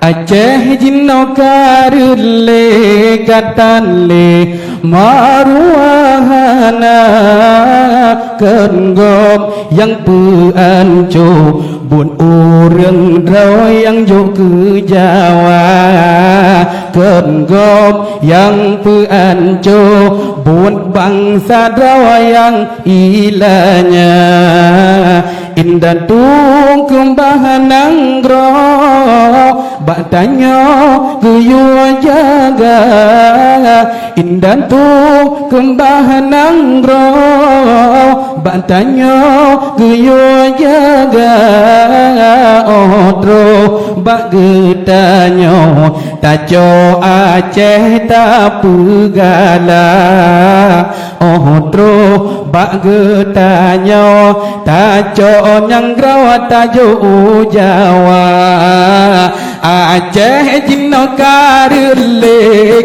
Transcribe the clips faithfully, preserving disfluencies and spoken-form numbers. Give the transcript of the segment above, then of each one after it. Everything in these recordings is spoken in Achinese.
Aceh jinoe ka reuet lé, ka tan lé, meuruah hana. Kheun gob nyang peuanco buet ureuëng droe nyang jok keu Jawa. Kheun gob nyang peuanco buet bansa droe nyang ilanya. Indatu keubah nanggroe, bak tanyoe geuyue jaga. Indatu keubah nanggroe, bak tanyoe geuyue jaga. Oh troh bak geutanyoe, tacok Aceh tapeugala. Oh troh bak geutanyoe, tacok nanggroe tajok u Jawa. Aceh jinoe ka reuet lé,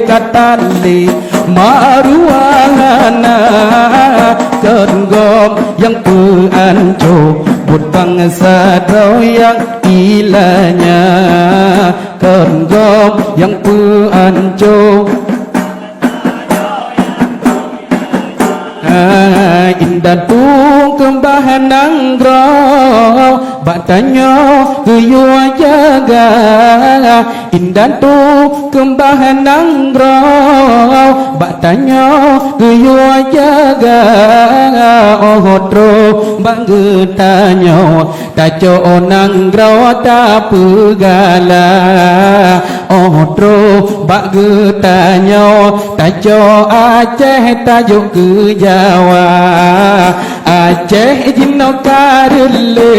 ka tan lé, meuruah hana. Kheun gob nyang peuanco buet bansa droe nyang ilanya. Kheun gob nyang peuanco. Hai, indatu keubah nanggroe, bak tanyoe geuyue jaga. Indatu keubah nanggroe, bak tanyoe geuyue jaga. Oh troh bak geutanyoe, tacok nanggroe tapeugala. Oh troh bak geutanyoe, tacok Aceh tajok keu Jawa. Aceh jinoe ka reuet lé,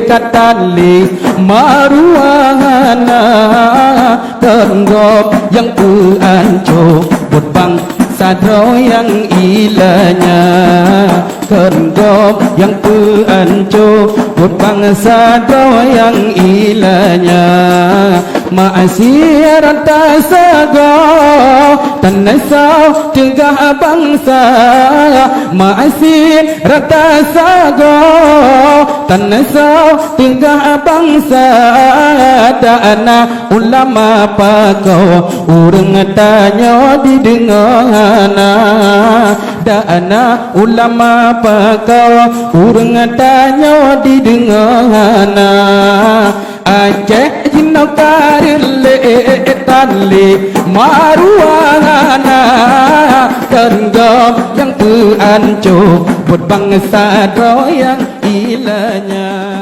ka tan lé, meuruah hana. Kheun gob nyang peuanco buet bansa droe nyang ilanya. Kheun gob nyang peuanco buet bansa droe nyang ilanya. Meuaséh rata sagoe, tan soe teugah bansa. Meuaséh rata sagoe, tan soe teugah bansa. Dak na ulama pakoe, ureuëng tanyoe dideungoe hana. Dak na ulama pakoe, ureuëng tanyoe dideungoe hana. Aceh jinoe ka reuet lé, tan lé, meuruah hana. Kheun gob nyang peuanco buet bansa droe nyang ilanya.